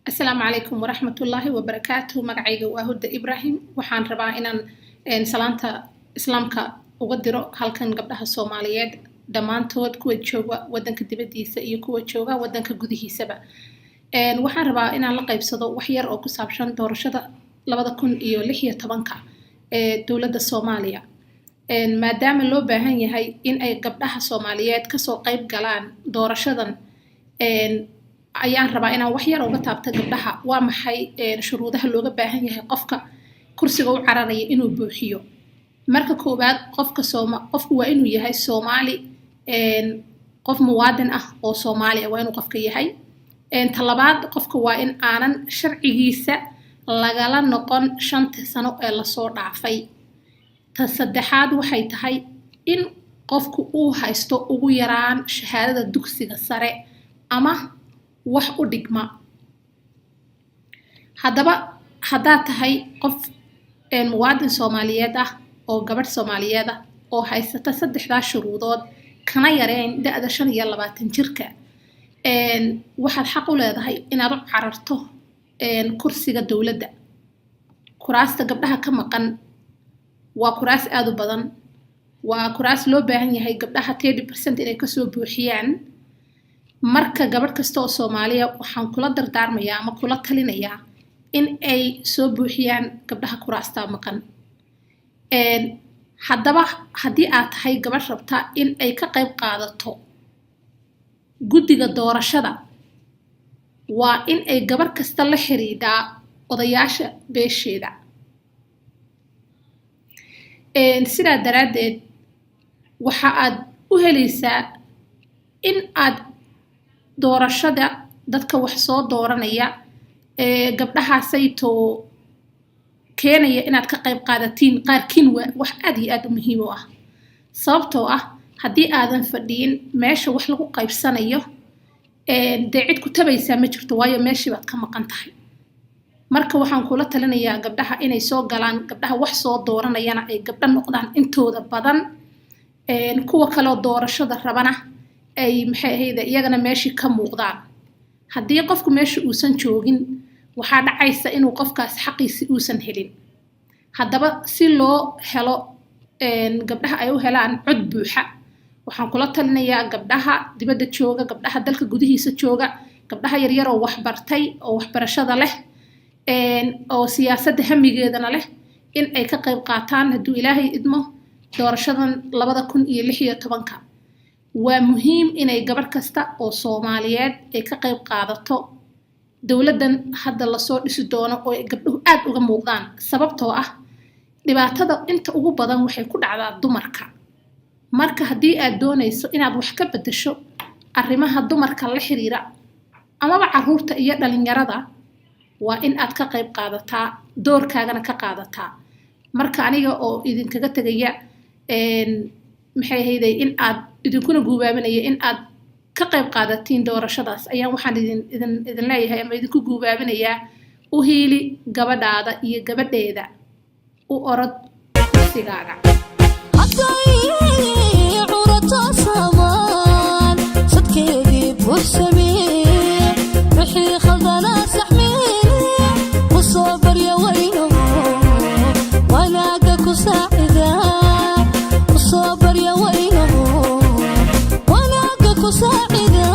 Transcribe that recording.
Asalaamu calaykum waraxmatullaahi wabarakaatuh. Magacayga waa Hudda Ibrahim. Waxaan rabaa inaan salaanta Islaamka uga diro halkan gabdhaha Soomaaliyeed dhammaantood, kuwa jooga wadanka dibadiisa iyo kuwa jooga wadanka gudihiisaba. Waxaan rabaa inaan la qaybsado wax yar oo ku saabsan doorashada 2016-ka ee dowladda Soomaaliya. Maadaama loo baahan yahay in ay gabdhaha Soomaaliyeed kasoo qayb galaan doorashadan, ayaan rabaa inaan wax yar uga taabto gabdhaha. Waa maxay shuruudaha looga baahan yahay qofka kursiga u cararaya inuu buuxiyo? Marka koowaad, qofka sooma qofku waa inuu yahay Soomaali, qof muwaadin ah oo Soomaali ah waa inuu qofka yahay. Ta labaad, qofka waa in aanan sharcigiisa lagala noqon 5-tii sano ee lasoo dhaafay. Ta saddexaad waxay tahay in qofku uu haysto ugu yaraan shahaadada dugsiga sare ama wax u dhigma. Haddaba, haddaad tahay qof muwaadin Soomaaliyeed ah oo gabadh Soomaaliyeed ah oo haysata saddexdaa shuruudood, kana yareen da-da 25 jirka, waxaad xaq u leedahay inaad u cararto kursiga dowladda. Kuraasta gabdhaha ka maqan waa kuraas aada u badan, waa kuraas loo baahan yahay gabdhaha 30% inay kasoo buuxiyaan. Marka gabadh kasta oo Soomaaliya waxaan kula dardaarmayaa ama kula talinayaa in ay soo buuxiyaan gabdhaha kuraastaa maqan. Haddaba, haddii aad tahay gabadh rabta in ay ka qayb qaadato guddiga doorashada, waa in ay gabarh kasta la xiriidhaa odayaasha beesheeda. Sidaa daraaddeed waxa aad u helaysaa in aad doorashada dadka wax soo dooranaya ee gabdhahaasayto keenaya inaad ka qayb qaadatiin qaarkiin waa wax aad iyo aad u muhiim u ah, sababtoo ah haddii aadan fadhiyin meesha wax lagu qaybsanayo, dee cid ku tabaysaa ma jirto, waayo meeshii baad ka maqan tahay. Marka waxaan kula talinayaa gabdhaha inay soo galaan, gabdhaha wax soo dooranayana ay gabdho noqdaan intooda badan, kuwa kaloo doorashada rabana ay, maxay ahayde, iyagana meeshii ka muuqdaan. Haddii qofku meesha uusan joogin, waxaa dhacaysa inuu qofkaas xaqiisi uusan helin. Haddaba, si loo helo gabdhaha ay u helaan cod buuxa, waxaan kula talinayaa gabdhaha dibadda jooga, gabdhaha dalka gudihiisa jooga, gabdhaha yaryar oo waxbartay oo waxbarashada leh oo siyaasadda hamigeedana leh in ay ka qayb qaataan, hadduu Ilaahay idmo, doorashadan 2016-ka. Waa muhiim inay gabarh kasta oo Soomaaliyeed ay ka qayb qaadato dowladdan hadda lasoo dhisi doono oo ay gabdhuhu aad uga muuqdaan, sababtoo ah dhibaatada inta ugu badan waxay ku dhacdaa dumarka. Marka haddii aad doonayso inaad wax ka beddesho arrimaha dumarka la xiriira amaba caruurta iyo dhalinyarada, waa in aad ka qayb qaadataa, doorkaagana ka qaadataa. Marka aniga oo idinkaga tegaya, maxay ahayday, in aad idinkuna guubaabinaya in aad ka qayb qaadatiin doorashadaas, ayaan waxaan idin leeyahay ama idinku guubaabinayaa: u hiili gabadhaada iyo gabadheeda, u orod kursigaaga. Hadday curato samaan sadkeedii buuxsamee, wixii khaldanaa saxmee, ku soo barya weyno wanaaga ku saacida, ku soo barya weyno wanaaga ku saacida.